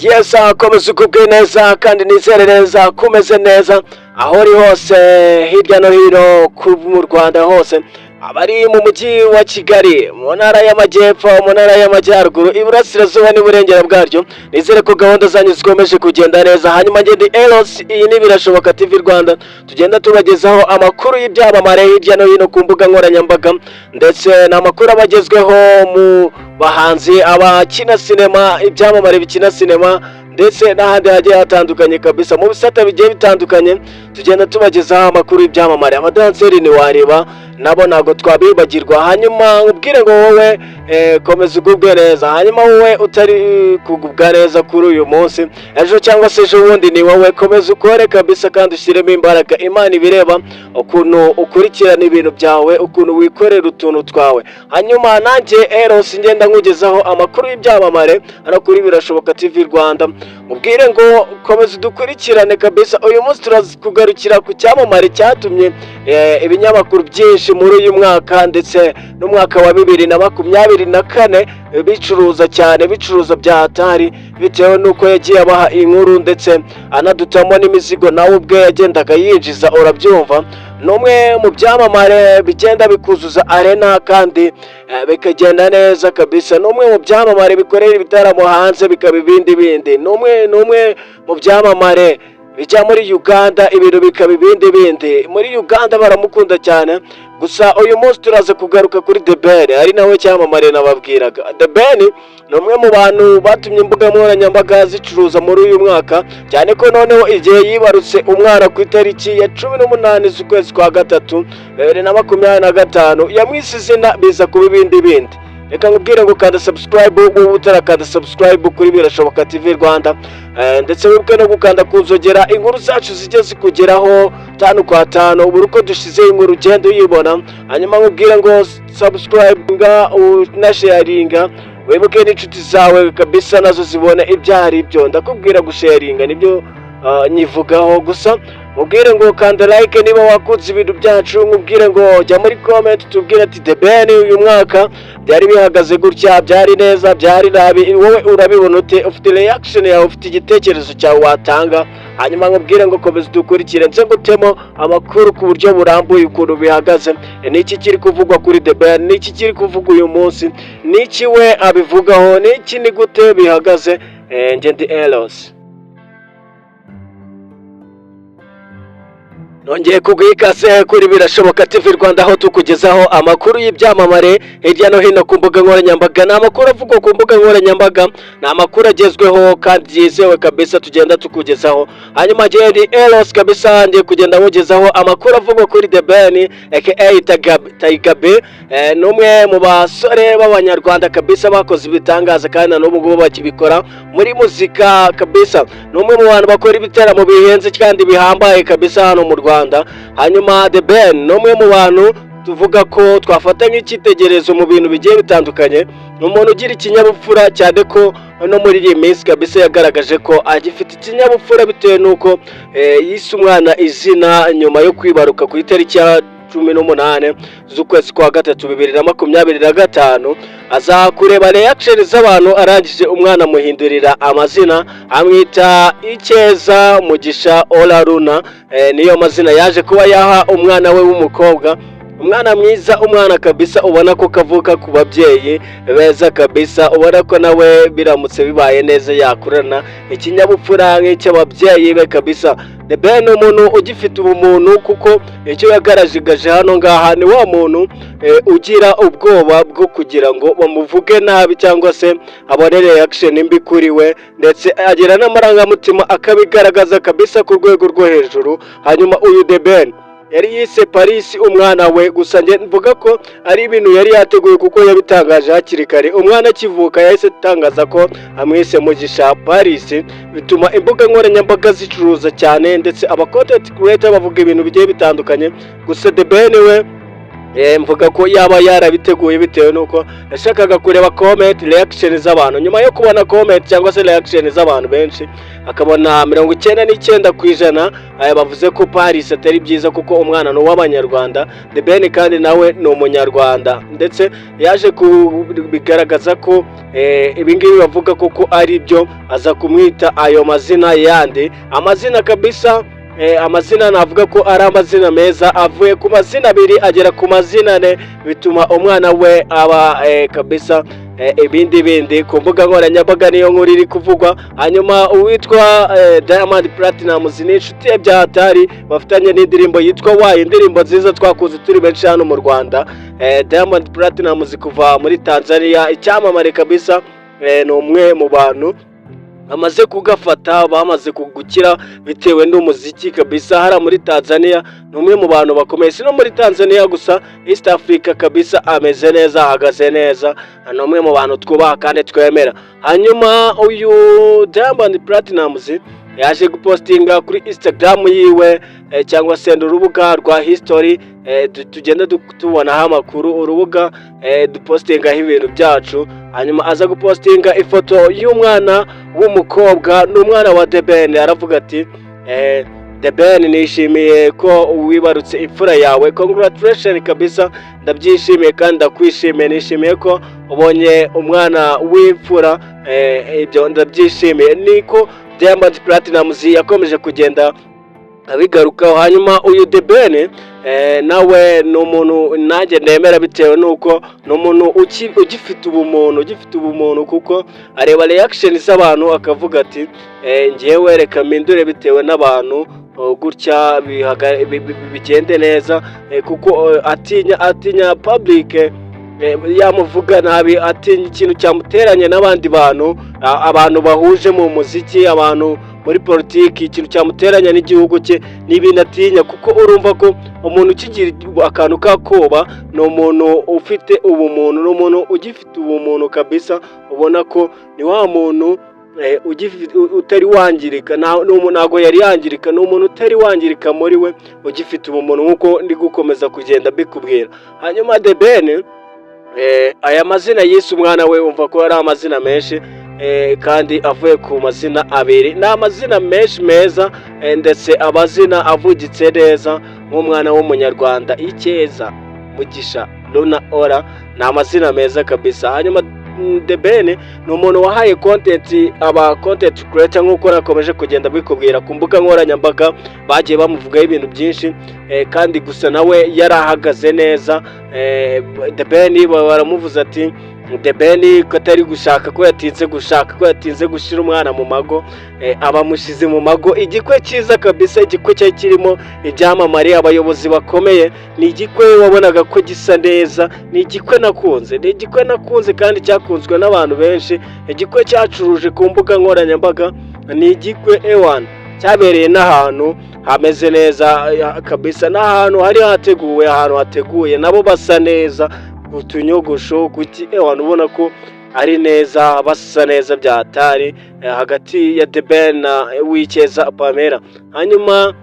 Yes, komeza ugubwe neza kandi nizere neza ko umeze neza aho uri hose, hirya no hino mu Rwanda hose, abari mu mujyi wa Kigali, mu ntara y'Amajyepfo, mu ntara y'Amajyaruguru, Iburasirazuba n'Iburengera bwaryo. Nizere ko gahunda zanyu zikomeje kugenda neza. Hanyuma njye ndi Eros, iyi ni Birashoboka TV Rwanda. Tugenda tubagezaho amakuru y'ibyamamare hirya no hino ku mbuga nkoranyambaga, ndetse n'amakuru aba agezweho mu bahanzi, abakina sinema, ibyamamare bikina sinema, ndetse n'ahandi hagiye hatandukanye kabisa, mu bisata bigiye bitandukanye. Tugenda tubagezaho amakuru y'ibyamamare, abadanseri ntiwareba, nabo ntabwo twabibagirwa. Hanyuma nkubwire ngo wowe komeza ugubwe neza. Hanyuma wowe utari kugubwa neza kuri uyu munsi, ejo cyangwa se ejo bundi ni wowe. Komeza ukore kabisa kandi ushyiremo imbaraga. Imana ibireba ukuntu ukurikirana ibintu byawe, ukuntu wikorera utuntu twawe. Hanyuma nanjye Eros ngenda nkugezaho amakuru y'ibyamamare hano kuri Birashoboka TV Rwanda. Mubwire ngo komeza udukurikirane kabisa. Uyu munsi turakugarukira ku cyamamare cyatumye ibinyamakuru byinshi muri uyu mwaka ndetse n'umwaka wa 2024 bicuruza cyane, bicuruza bya hatari, bitewe n'uko yagiye abaha inkuru ndetse anadutamo n'imizigo nawe ubwe yagendaga yinjiza. Urabyumva, ni umwe mu byamamare bigenda bikuzuza arena kandi bikagenda neza kabisa. Ni umwe mu byamamare bikorera ibitaramo hanze bikaba ibindi bindi. Ni umwe mu byamamare bijya muri Uganda ibintu bikaba ibindi bindi. Muri Uganda baramukunda cyane. Gusa uyu munsi turaza kugaruka kuri The Ben, ari nawe cyamamare nababwiraga. The Ben ni umwe mu bantu batumye imbuga nkoranyambaga zicuruza muri uyu mwaka, cyane ko noneho igihe yibarutse umwana ku itariki ya 18 z'ukwezi kwa gatatu 2025, yamwise izina biza kuba ibindi bindi. Reka nkubwire ngo kanda subscribe ubu utarakanda subscribe kuri Birashoboka TV Rwanda, ndetse wibuke no gukanda ku nzogera, inkuru zacu zijye zikugeraho tanu kwa tanu. Buri uko dushyizeho inkuru ugenda uyibona. Hanyuma nkubwire ngo subscribe nga unasharinga, wibuke n'inshuti zawe kabisa nazo zibone ibyo ari byo. Ndakubwira gusharinga nibyo nyivugaho gusa. Mubwire ngo kanda like niba wakunze ibintu byacu. Nkubwire ngo jya muri comment tubwire ati The Ben uyu mwaka byari bihagaze gutya, byari neza, byari nabi, wowe urabibona ute? Ufite reaction yawe, ufite igitekerezo cyawe watanga. Hanyuma nkubwire ngo komeza udukurikire, nze ngutemo amakuru ku buryo burambuye ukuntu bihagaze. Niki kiri kuvugwa kuri The Ben? Niki kiri kuvugwa uyu munsi? Niki we abivugaho? Niki, ni gute bihagaze? Njye ndi Eros. Nongeye kuguha ikaze kuri Birashoboka TV Rwanda, aho tukugezaho amakuru y'ibyamamare hirya no hino ku mbuga nkoranyambaga. Ni amakuru avugwa ku mbuga nkoranyambaga, ni amakuru agezweho kandi yizewe kabisa tugenda tukugezaho. Hanyuma ndi Eros kabisa, ngiye kugenda nkugezaho amakuru avugwa kuri The Ben aka Tiger B. Ni umwe mu basore b'Abanyarwanda kabisa bakoze ibitangaza kandi na n'ubu ngubu bakibikora muri muzika kabisa. Ni umwe mu bantu bakora ibitaramo bihenze kandi bihambaye kabisa hano mu Rwanda. Hanyuma The Ben ni umwe mu bantu tuvuga ko twafata nk'icyitegererezo mu bintu bigiye bitandukanye. Ni umuntu ugira ikinyabupfura, cyane ko no muri iyi minsi kabisa yagaragaje ko agifite ikinyabupfura, bitewe n'uko yise umwana izina nyuma yo kwibaruka ku itariki ya 18 z'ukwezi kwa gatatu 2025. Aza kureba reaction z'abantu, arangije umwana amuhindurira amazina, amwita Icyeza Mugisha Olaruna. Niyo mazina yaje kuba yaha umwana we w'umukobwa. Umwana mwiza, umwana kabisa ubona ko kavuka ku babyeyi beza kabisa, ubona ko nawe biramutse bibaye neza yakurana ikinyabupfura nk'icy'ababyeyi be kabisa. The Ben ni umuntu ugifite ubumuntu, kuko icyo yagaragaje hano ngaha ni wa muntu ugira ubwoba bwo kugira ngo bamuvuge nabi cyangwa se abone reaction mbi kuri we, ndetse agira n'amarangamutima akabigaragaza kabisa ku rwego rwo hejuru. Hanyuma uyu The Ben yari yise Paris umwana we. Gusa njye mvuga ko ari ibintu yari yateguye, kuko yabitangaje hakiri kare. Umwana akivuka yahise atangaza ko amwise Mugisha Paris, bituma imbuga nkoranyambaga zicuruza cyane, ndetse aba content creator bavuga ibintu bigiye bitandukanye. Gusa The Ben we Mvuga ko yaba yarabiteguye bitewe n'uko yashakaga kureba comment, reaction z'abantu. Nyuma yo kubona comment cyangwa se reaction z'abantu benshi, akabona 99% bavuze ko Paris atari byiza kuko umwana ni uw'Abanyarwanda, The Ben kandi nawe ni Umunyarwanda. Ndetse yaje kubigaragaza ko ibingibi bavuga koko ari byo, aza kumwita ayo mazina yandi, amazina kabisa, amazina navuga ko ari amazina meza, avuye ku mazina abiri agera ku mazina ane, bituma umwana we aba kabisa ibindi bindi. Ku mbuga nkoranyambaga niyo nkuru iri kuvugwa. Hanyuma uwitwa Diamond Platnumz ni inshuti ye bya hatari, bafitanye n'indirimbo yitwa Wayi, indirimbo nziza twakuze turi benshi hano mu Rwanda. Diamond Platnumz kuva muri Tanzania, icyamamare kabisa, ni umwe mu bantu bamaze kugafata, bamaze kugukira bitewe n'umuziki kabisa. Hariya muri Tanzania ni umwe mu bantu bakomeye, si no muri Tanzania gusa, East Africa kabisa ameze neza, ahagaze neza, ni umwe mu bantu twubaha kandi twemera. Hanyuma uyu Diamond Platnumz yaje gupostinga kuri Instagram yiwe, cyangwa se urubuga rwa history, tugenda tubonaho amakuru, urubuga dupostingaho ibintu byacu. Hanyuma aza gupostinga ifoto y'umwana w'umukobwa, ni umwana wa The Ben. Aravuga ati: "The Ben, nishimiye ko wibarutse imfura yawe, congratulation kabisa, ndabyishimiye kandi ndakwishimiye, nishimiye ko ubonye umwana w'imfura, ibyo ndabyishimiye." Niko Diamond Platnumz yakomeje kugenda abigarukaho. Hanyuma uyu The Ben nawe ni umuntu nanjye nemera bitewe n'uko ni umuntu ugifite ubumuntu, ugifite ubumuntu, kuko areba reaction z'abantu akavuga ati: "Ngewe reka mpindure bitewe n'abantu, gutya bigende neza," kuko atinya public yamuvuga nabi, atinya ikintu cyamuteranya n'abandi bantu, abantu bahuje mu muziki, abantu muri politiki, ikintu cyamuteranya n'igihugu cye ni ibintu atinya, kuko urumva ko umuntu ukigira akantu k'akoba ni umuntu ufite ubumuntu, ni umuntu ugifite ubumuntu kabisa. Ubona ko ni wa muntu utari wangirika, ntabwo yari yangirika, ni umuntu utari wangirika muri we, ugifite ubumuntu nk'uko ndi gukomeza kugenda mbikubwira. Hanyuma The Ben, aya mazina yise umwana we, wumva ko ari amazina menshi, kandi avuye ku mazina abiri, ni amazina menshi meza, ndetse amazina avugitse neza nk'umwana w'Umunyarwanda: Icyeza, Mugisha, Luna, Ora, ni amazina meza kabisa. Hanyuma The Ben ni umuntu wahaye content aba content creator, nk'uko nakomeje kugenda bikubwira. Ku mbuga nkoranyambaga bagiye bamuvugaho ibintu byinshi, kandi gusa nawe yari ahagaze neza. The Ben baramuvuze ati: "The Ben ko atari gushaka, ko yatinze gushaka, ko yatinze gushyira umwana mu mago." Abamushyize mu mago, igikwe cyiza kabisa, igikwe cyari kirimo ibyamamare, abayobozi bakomeye. Ni igikwe wabonaga ko gisa neza, ni igikwe nakunze, ni igikwe nakunze kandi cyakunzwe n'abantu benshi, igikwe cyacuruje ku mbuga nkoranyambaga, ni igikwe ewana cyabereye n'ahantu hameze neza kabisa, n'ahantu hari hateguwe, ahantu hateguye, nabo basa neza, utunyogosho kuki, ewana ubona ko ari neza, basa neza bya hatari, hagati ya The Ben na Uwicyeza Pamela. Hanyuma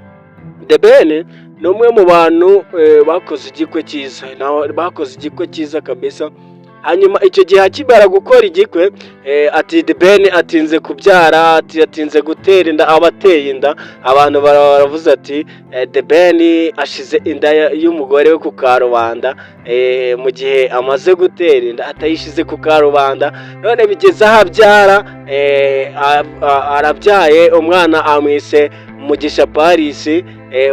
The Ben ni umwe mu bantu bakoze igikwe cyiza, bakoze igikwe cyiza kabisa. Hanyuma icyo gihe akimara gukora igikwe, ati: "The Ben atinze kubyara," ati: "Atinze gutera inda," aba ateye inda. Abantu baravuze ati: "The Ben ashize inda y'umugore we ku karubanda," mu gihe amaze gutera inda atayishize ku karubanda. None bigeze aho abyara, arabyaye, umwana amwise Mugisha Paris.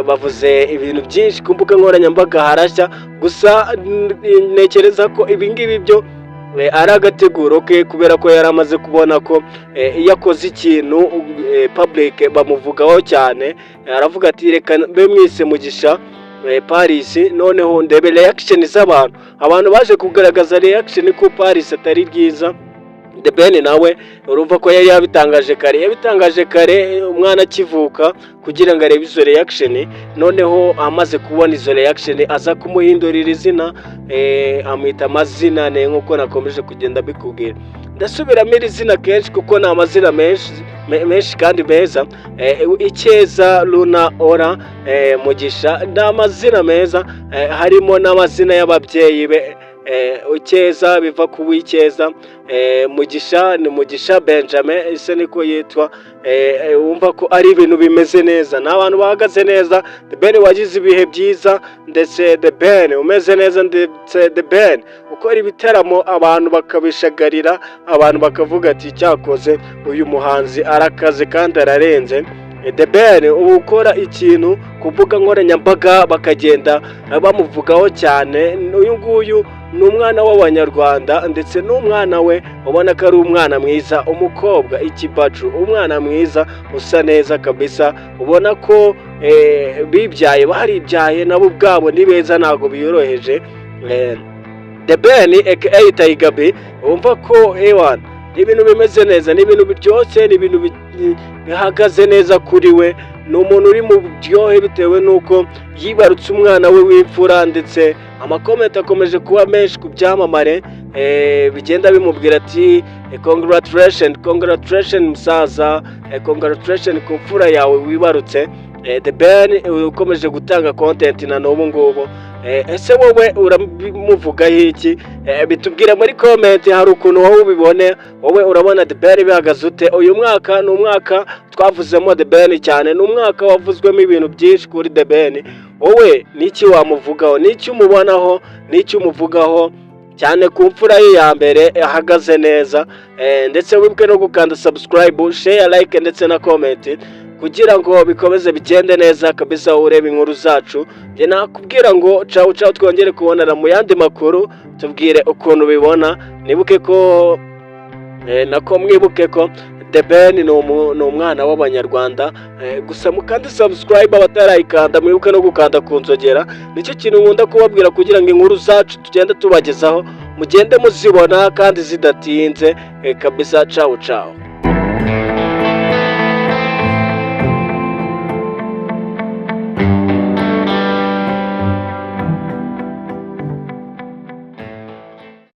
Bavuze ibintu byinshi ku mbuga nkoranyambaga, harashya. Gusa ntekereza ko ibi ngibi byo ari agateguro ke, kubera ko yari amaze kubona ko iyo akoze ikintu public bamuvugaho cyane. Aravuga ati: "Reka mbe mwise Mugisha Paris, noneho ndebe reaction z'abantu." Abantu baje kugaragaza reaction ko Paris atari ryiza. The Ben nawe urumva ko yari yabitangaje kare, yabitangaje kare umwana akivuka kugira ngo arebe izo reaction. Noneho amaze kubona izo reaction aza kumuhindurira izina, amwita amazina ne nk'uko nakomeje kugenda mbikubwira. Ndasubiramo iri zina kenshi kuko ni amazina menshi menshi kandi meza. Icyeza Luna Ora Mugisha ni amazina meza, harimo n'amazina y'ababyeyi be. Icyeza biva ku W'icyeza, Mugisha ni Mugisha Benjamin, ese niko yitwa. Wumva ko ari ibintu bimeze neza, ni abantu bahagaze neza. The Ben wagize ibihe byiza, ndetse The Ben umeze neza, ndetse The Ben ukora ibitaramo abantu bakabishagarira, abantu bakavuga ati: "Cyakoze uyu muhanzi arakaze kandi ararenze." The Ben uba ukora ikintu ku mbuga nkoranyambaga bakagenda bamuvugaho cyane. Uyu nguyu ni umwana w'Abanyarwanda, ndetse n'umwana we ubona ko ari umwana mwiza, umukobwa ikibacu, umwana mwiza usa neza kabisa, ubona ko bibyaye, baribyaye nabo ubwabo ni beza, ntabwo biyoroheje. The Ben aka Tiger B, wumva ko ewana ni ibintu bimeze neza, ni ibintu biryoshye, ni ibintu bihagaze neza kuri we. Ni umuntu uri mu buryohe bitewe n'uko yibarutse umwana we w'imfura, ndetse ama comment akomeje kuba menshi ku byamamare, bigenda bimubwira ati: "Congratulation, congratulation musaza, congratulation ku mfura yawe wibarutse." The Ben ukomeje gutanga content na n'ubu ngubu. Ese wowe uramuvugaho iki? Bitubwire muri comment. Hari ukuntu wowe ubibone, wowe urabona The Ben bihagaze ute? Uyu mwaka ni umwaka twavuzemo The Ben cyane, ni umwaka wavuzwemo ibintu byinshi kuri The Ben. Wowe niki wamuvugaho? Niki umubonaho? Niki umuvugaho cyane ku mfura ye ya mbere ahagaze neza? Ndetse wibuke no gukanda subscribe, share, like ndetse na comment kugira ngo bikomeze bigende neza kabisa ureba inkuru zacu. Njye nakubwira ngo cawu cawu, twongere kubonana mu yandi makuru. Tubwire ukuntu ubibona. Nibuke ko nako mwibuke ko The Ben ni umwana w'Abanyarwanda. Gusa mukande subscribe abatarayikanda, mwibuke no gukanda ku nzogera. Nicyo kintu nkunda kubabwira kugira ngo inkuru zacu tugende tubagezaho mugende muzibona kandi zidatinze kabisa. Cawu cawu.